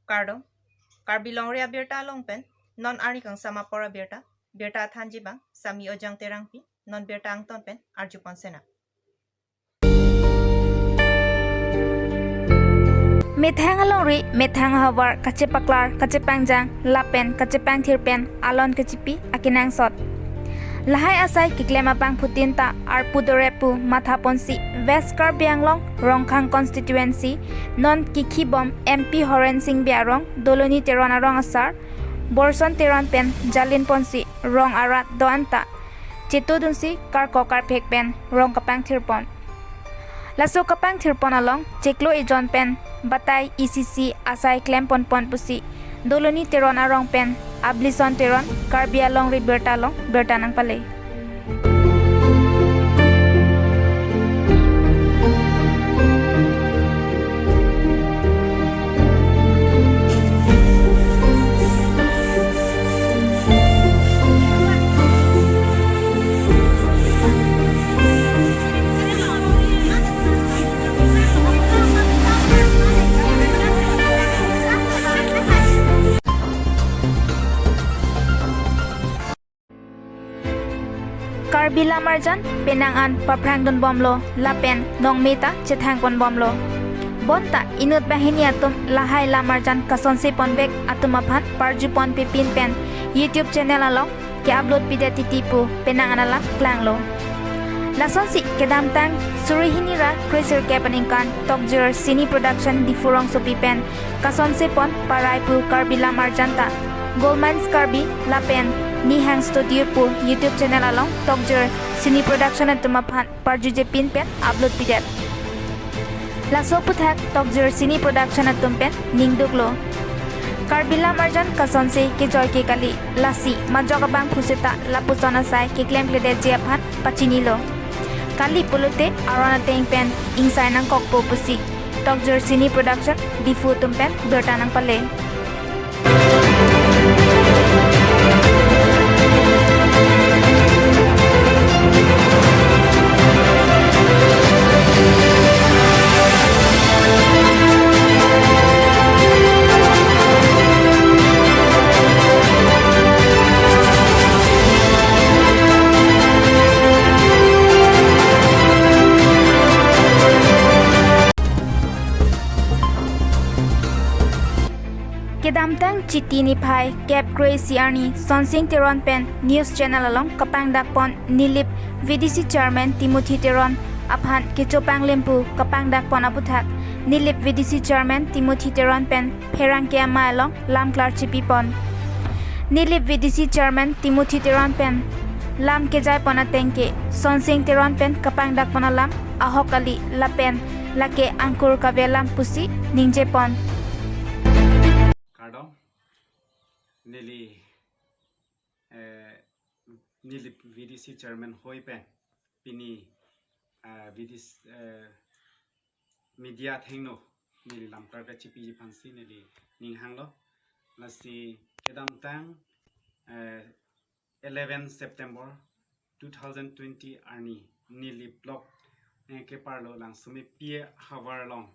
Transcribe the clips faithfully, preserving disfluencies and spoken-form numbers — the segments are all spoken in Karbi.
Kardom, Karbi Longri abirta along pen, non arni kangsam apor abirta, birta thanji abang, Sami Ojang Terangpi, non birta angton pen, arjupon sena. Methang alongri, methang ahavar, kachepaklar, kachepangjang, lapen, kachepangthir pen, alon kachipi, akenangsot. Lahai asai keklem abangphutin ta arpu dore pu mathaponsi West Karbi Anglong Rongkhang constituency non kikhibom M P Horen Sing Bey arong Doloni Teron arong asar Borson Teron pen jalinponsi rong arat do-an ta chetudunsi karkok karphek pen rong kapangthirpon. Laso kapangthirpon along chiklo ejon pen batai E C C asai klemponpon pusi Doloni Teron arong pen Ablison Teron Karbi Alongri birta along birta nangpale. Karbi lamarjan penang an paphrangdunbomlo lapen nongmeta chethangponbomlo. Bonta inut banghini atum lahai lamarjan kasonseponvek atum aphan parjupon pipin pen YouTube channel along ke-upload pidet titi pu penang an alam klanglo. Lasonsi kedamtang suri hini ra kre sirkep aningkan tokjir Cine Production Diphu rongsopi pen kasonsepon parai pu Karbi lamarjan ta Gold Mines Karbi lapen Nihang Studio pu YouTube channel along tokjir Cine Production atum aphan parjuje pin pen upload pidet. Laso aputhak tokjir Cine Production atum pen ningduklo. Karbi lamarjan kasonse kejoi ke kali, lasi majok abangphu seta lapuson asai keklemkledetji aphan pachinilo. Kali pulote aron ateng pen ingsai nangkokpo pusi tokjir Cine Production Diphu atum pen birta nangpale. Kedamtang Chiti niphai kep kre-isi arni Sonsing Teron pen news channel along kapangdakpon Nilip V D C Chairman Timothy Teron aphan kechopanglim pu kapangdakpon aputhak Nilip V D C Chairman Timothy Teron pen pherangke amei along lam klarchipipon. Nilip V D C Chairman Timothy Teron pen lam kejaipon ateng ke Sonsing Teron pen kapangdakpon alam ahok kali lapen lake angkur kave alam pusi ningjepon. Kardom, neli, eh, Nilip V D C Chairman hoi pen pini, eh, V D C, eh, media athengno neli lam klarkachipiji aphansi neli ning hanglo. Lasi kedamtang, eh, eleven September two thousand twenty arni neli block, eh, keparlo Langsomepi ahavar along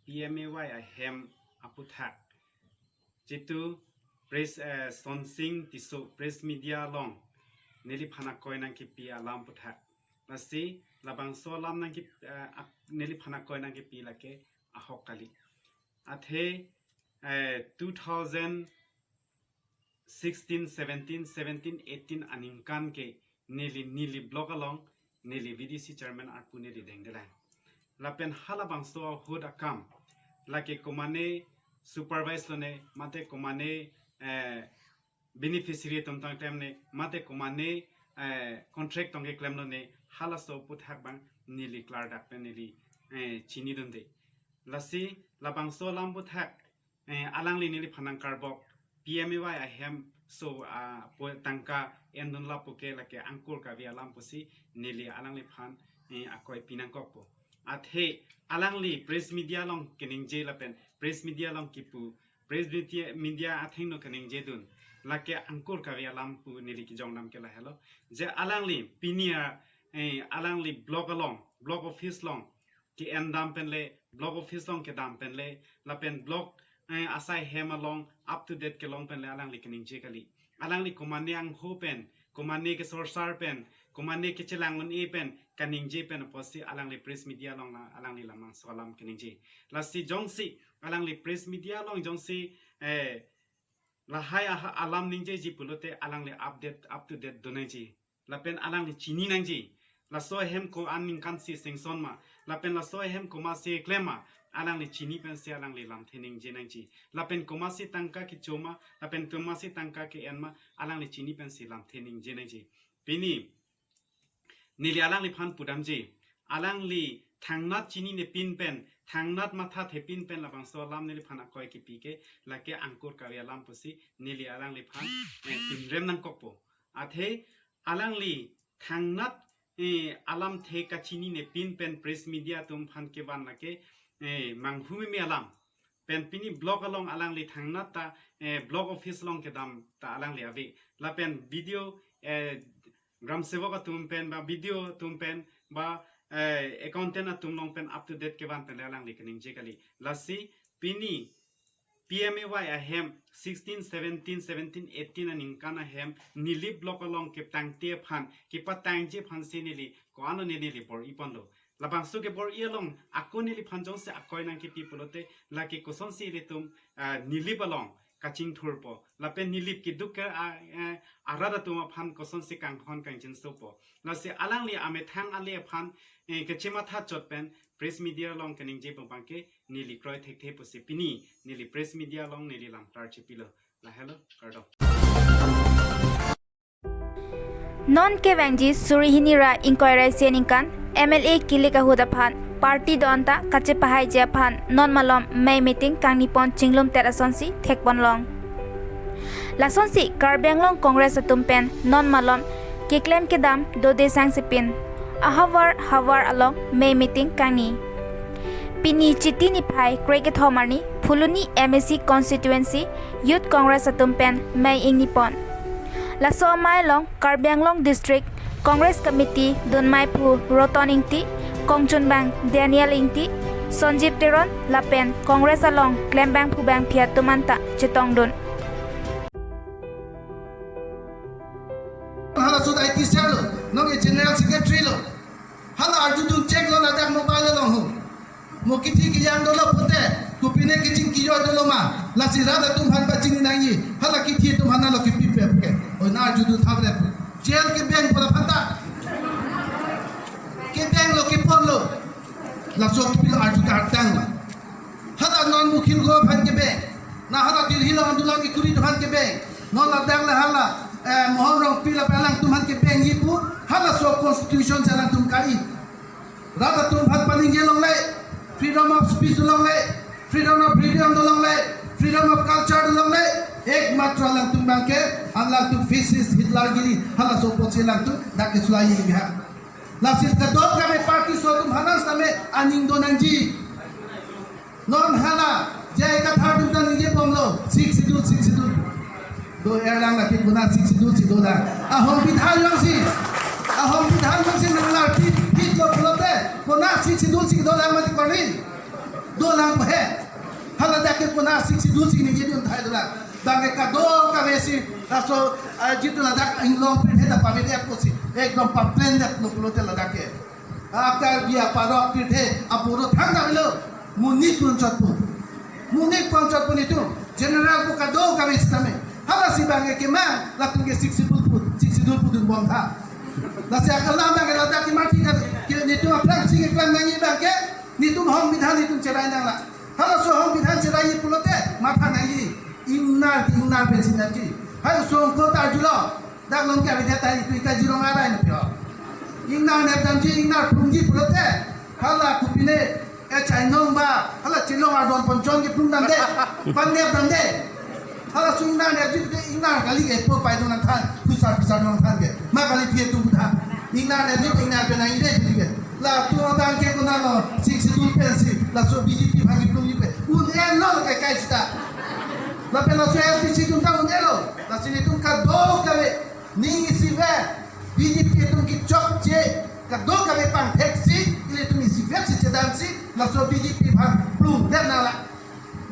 P M A Y ahem aputhak jitu press, eh, Sonsing Tisso press media along neliphan akoi nangkipi alam aputhak. Lasi labangso alam nangki, eh, ap-, neliphan akoi nangkipi lake ahok kali. Athe, eh, two thousand sixteen, seventeen, seventeen, eighteen aningkan ke neli, neli block along neli V D C chairman arpu neli dengdelang. Lapen halabangso ahut akam lake komane supervise lone, mate komane, eh, beneficiary atum tangtemne, mate komane, eh, contract tong keklem lone, halaso aputhak abang neli klardak pen neli, eh, chinidunde. Lasi labangso alam aputhak, eh, alangli neliphan nangkarbok P M A Y ahem so, ah, po tangka endun lapu ke lake angkur kave alam pusi neli alangliphan, eh, akoi pinangkokpo. Athe alangli press media along keningje lapen press media along kipu, press media, media athengno keningjedun lake angkur kave alam pu neli kijongdam ke lahelo. Je alangli pini a, eh, alangli block along, block office along ke-endam penle, block office along kedam penle, lapen block eh, asai hem along up to date kelong pen le alangli keningje kali. Alangli komane angho pen, komane kesorsar pen, komane kechelang un-e pen, kaningje pen apotsi alangli press media along la, alangli labangso alam keningje. Lasi jongsi alangli press media along jongsi, eh, lahai aha alam ningjeji pulote alangli update, up to date do nangji. Lapen alangli chini nangji. Laso ahem ko-an ningkan si sanction ma. Lapen laso ahem komatsi klem ma. Alangli chini pensi alangli lamthe ningje nangji. Lapen komatsi tangka kecho ma. Lapen komatsi tangka ke-en ma. Alangli chini pensi lamthe ningje nangji. Pini neli alangliphan pudamji. Alangli thangnat chininepin pen, thangnat mathathepin pen labangso alam neliphan akoi kipi ke, lake angkur kave alam pusi neli alangliphan, eh, pinrem nangkokpo. Athe alangli thangnat, eh, alamthe kachininepin pen press media atum aphan kevan lake, eh, manghumeme alam. Pen pini block along alangli thangnat ta, eh, block office along kedam ta alangli ave. Lapen B D O, eh, gram sevok atum pen ba B D O atum pen ba, eh, accountant atum along pen up to date kevan pen le alangli keningje kali. Lasi pini P M A Y ahem sixteen, seventeen, seventeen, eighteen aningkan ahem Nilip block along ketangte aphan, kepatangji aphan si neli ko-an lo ne neli bor-iponlo. Labangso kebor-i along ako neliphan jongsi akoi nangkipi pulote lake kosonsi ilitum, ah, Nilip along kachingthurpo. Lapen Nilip keduk ke, ah, eh, arat atum aphan kosonsi kanghon kangjinsopo. Lasi alangli amethang ale aphan, eh, kechematha chot pen press media along keningje abang ke neli kroi thekthe pusi pini neli press media along neli lam klar chepilo. Lahelo, kardom. Non kevangji suri hini ra ingkoi ra isi aningkan M L A kilik ahut aphan party do-an ta kachepahaiji aphan non malom mei meeting kangnipon chinglumtet asonsi thekponlong. Lasonsi Karbi Anglong Congress atum pen non malom keklem kedam dode sangsepin ahavar havar along mei meeting kangni. Pini Chiti niphai krekethom arni Phuloni M A C constituency Youth Congress atum pen mei ingnipon. Laso amei along Karbi Anglong District Congress Committee dunmai phu Roton Ingti, kongchunbang Daniel Ingti, Sonjib Teron lapen Congress along klembang phubang phi atum anta chetongdun. Hala sut I T cell lo, nonke General Secretary lo. Hala arjudun cheklo ladak mobile along ho. Mo kithi kejang dolo pulote, kopine keching kejoi dolo ma. Lasi rat atum aphan pachini nangji. Hala kithi atum aphan lo kipi pe ke. Oi na arjudun thap rep. Jail kebeng pu laphanta. Kebenglo keponlo. Laso kepilo arju kartang. Hala non mukhir ko aphan kebeng. Na hala Delhi along andulang ikuri atum aphan kebeng. Non ladak le hala, eh, Mohan Rongpi lapen alangtum aphan kebengji pu. Halaso constitution si alangtum kai. Rat atum aphan paningje longle, freedom of speech longle, freedom of religion longle, freedom of culture longle, ekmatro alangtum abangke, alangtum fascist Hitlergiri, halaso apotsi alangtum dak kesulai biha. Lasi kadokave party aso atum aphan sitame aning do nangji. Non hala, J I Kathar atum ta ningje bomlo, Sixth Schedule, Sixth Schedule. Do-er lang lake konat Sixth Schedule si dolang. Ahom bidhan jongsi, ahom bidhan jongsi nanglar pit, pit lo pulote, konat Sixth Schedule si dolang mati kori. Dolang he. Hala dak ke konat Sixth Schedule si ningjedun thai dolang. Abangke kadokave si, laso, ah, jitu ladak inglong pirthe ta pavede apotsi. Ekdom papleng det lo pulote ladak ke. Akarbi aparok pirthe aporo thangdamlo. Monit pon chotpon. Monit pon chotpon itum. General pu kadokave sitame. Halasi abangke kemang latum ke Sixth Schedule pu, Sixth Schedule pudun bomtha. Lasi akalam abangke ladak ke mati kan ke nitum aphrangsi keklem nangji abangke nitum ahom bidhan nitum cherai nanglang. Halaso ahom bidhan cherai pulote matha nangji. Ingnar ingnar pensi nangji. Halaso angko ta arjulo. Dak along ke abidet ta itum ita jirong arai nupio. Ingnar nepdamji, ingnar plungji pulote. Hala kopine, eh, chainong ba, hala chelong adon ponchon ke plung damde. Pan nepdamde. Halaso ingnar nepji pute ingnar kali ke po pai dong nangthan, pusar pusar dong nangthan ke. Ma kali pie tum budha. Ingnar nepji ingnar penang ide pute ke. Latum abangke konatlo, Sixth Schedule pensi, laso B J P aphan keplungji pen. Un-elo ke kai sita. Lapen laso S P C atum ta un-elo. Lasi nitum kadokave. Ning isivet, B J P atum kechokche, kadokave pangthek si, ilitum isivet si chedam si, laso B J P aphan plung det nanglang.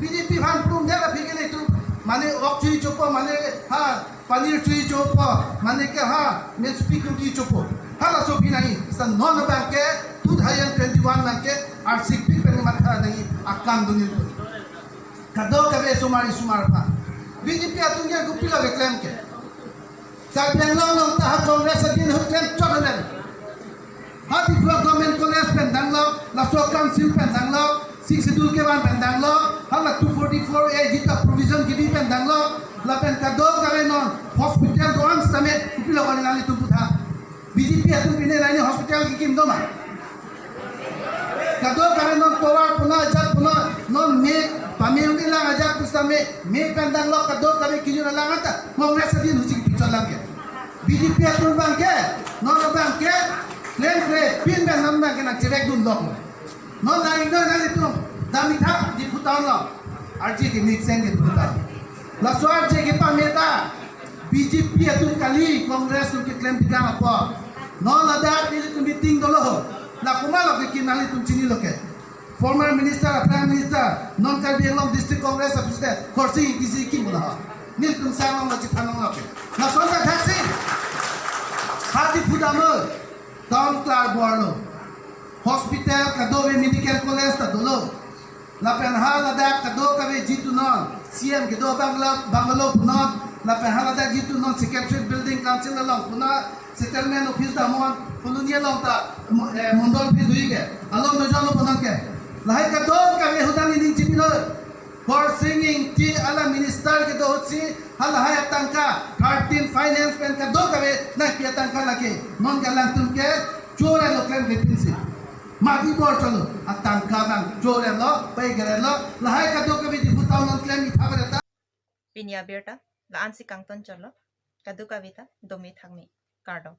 B J P aphan prum dia la phi ke nelitum. Mane ok chui chopo, mane ha panir chui chopo, mane ke ha menspi kuti chopo. Halaso phi nangji. Seta non abang ke two thousand twenty-one abang ke arsik pik pen matha nangji akam dunji. Kadokave osomar isomar aphan. B J P atum ke kopilo keklem ke. Karbi Anglong along ta ha Congress adin ahut klem chot anen. Ha Diphu Government College pen danglo, laso council pen danglo, Sixth Schedule kevan pen danglo, hala two forty-four A jita provision kebi pen danglo, lapen kadokave non hospital do-an setame kopilo ko nanglitum putha. B J P atum pine laini hospital kekim doma. Kadokave non tovar puna ajat puna non me pame un-elang ajat pusitame me pen danglo kadokave kijun alang anta Congress adin ahut si kepichot lang ke. B J P atum abang ke non abang ke klem kre pin pen non abang ke nangchevek dunlo. Non nang ingno nanglitum dam-ik tha Diphu town along. Arje ke mixen ke Diphu town. Laso arje kepame ta B J P atum kali Congress atum keklem bidang apot. Non ladak nelitum meeting dolo. La komatlo kekim nanglitum chinilo ke. Former minister, prime minister, non Karbi Anglong District Congress a President Khorsing Engti si kimlo ho. Nelitum sang along la chithan longlo ke. Lason ta thaksi. Ha Diphu dam-o. Town klar bor lo. Hospital kadokave medical college ta dolo. Lapen ha ladak kadokave jitu non C M kedo bungalow, bungalow punon. Lapen ha ladak jitu non Secretariat Building Council along punon, Settlement Office damnon, Colony along ta mo-, eh, Mondol Office do-ik ke. Along do jalo punon ke. Lahai kadokave ahut nangning chipilo. Khorsing Engti hala minister kedo ahut si halahai atangka thirteen finance pen kadokave nangpi atangka lake. Non ke alangtum ke chor-etlo klem kre pinsi. Mati bor cholo, atangka abang chor-etlo, pai gere-lo, lahai kadokave Diphu town along klem-ik tha bere ta. Pini abirta la-ansi kangton cholo, kadokave ta dome thakme, kardom.